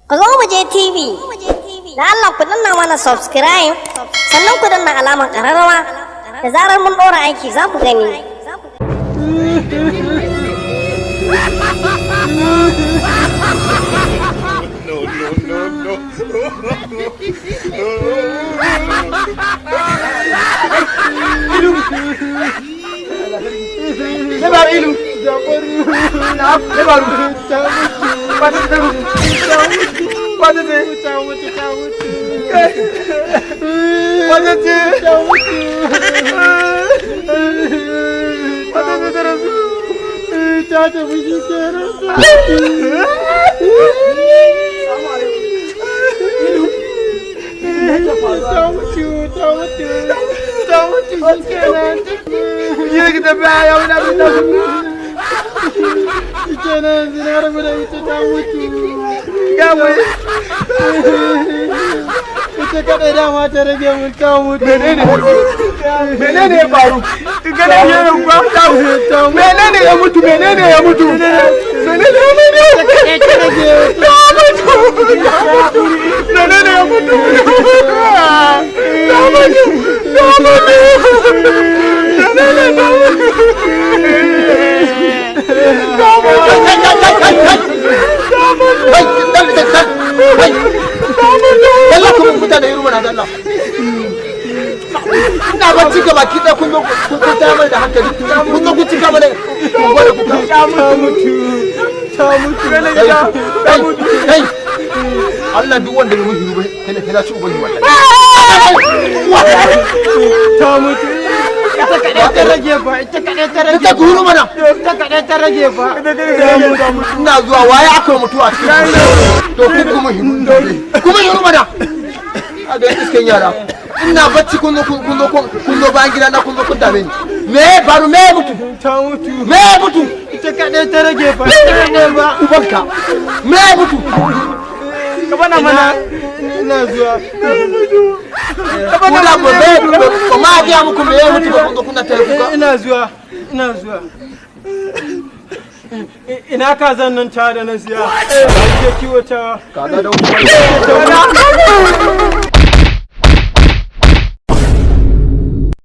Ku zo mu je TV. Da Allah ku danna mana subscribe, sannan ku danna alamar ƙararrawa. Da zarar mun ɗora aiki, za ku gani. No, no, no, no. Me faru, Ilu? Na, me faru? Wata ce ta mutu. Wata ce? Ta mutu, ta mutu. Wata ce? Ta mutu. Wata ce ta rasu? Ta tafi, shi kenan. Ta mutu, ta mutu, ta mutu, shi kenan. Yi ki tafi a yau na ta Shi kenan, yanzu na rabu da ita, ta mutu. Ga mu. Ita kaɗai dama ta rage mun, ta mutu. Menene? Menene ya faru? Gane ya kuwa ta Menene ya mutu? Menene ya mutu? Menene ya mutu? Ita ta rage. Ta mutu. Ta mutu. Menene ya mutu? Ta mutu. Ta mutu. Menene ta mutu? Ta mutu. Kai, dan dan dan kai. Allah, kuma mutane irin mana, Allah. Ina bacci gaba ki da kun zo kun tayar mana da hankali. Kun zo kun cika mana kun da kuka. Ta mutu, ta mutu. Kai, kai. Allah, duk wanda bai mutu ba, sai na ci uban wallahi. Ta mutu. Ita kaɗai ta rage fa, ita kaɗai ta rage. Ta guru mana. Ita kaɗai ta rage fa. Ina zuwa, waye aka yi mutuwa a cikin to ku kuma hiru. Kuma hiru mana. A ga iskan yara. Ina bacci kun zo kun zo kun zo bayan gida na, kun zo kun dame ni. Me ya faru? Me ya mutu? Ta mutu. Me ya mutu? Ita kaɗai ta rage fa, ita kaɗai ba. Ubanka. Me ya mutu? Ka bana mana. Ina zuwa. Kuna ba me ba ma ga muku me ya mutu ba, kun zo kuna tare kuka. Ina zuwa, ina zuwa. Ina kazan nan ta da na siya ke kiwatawa? Kaza da wuta.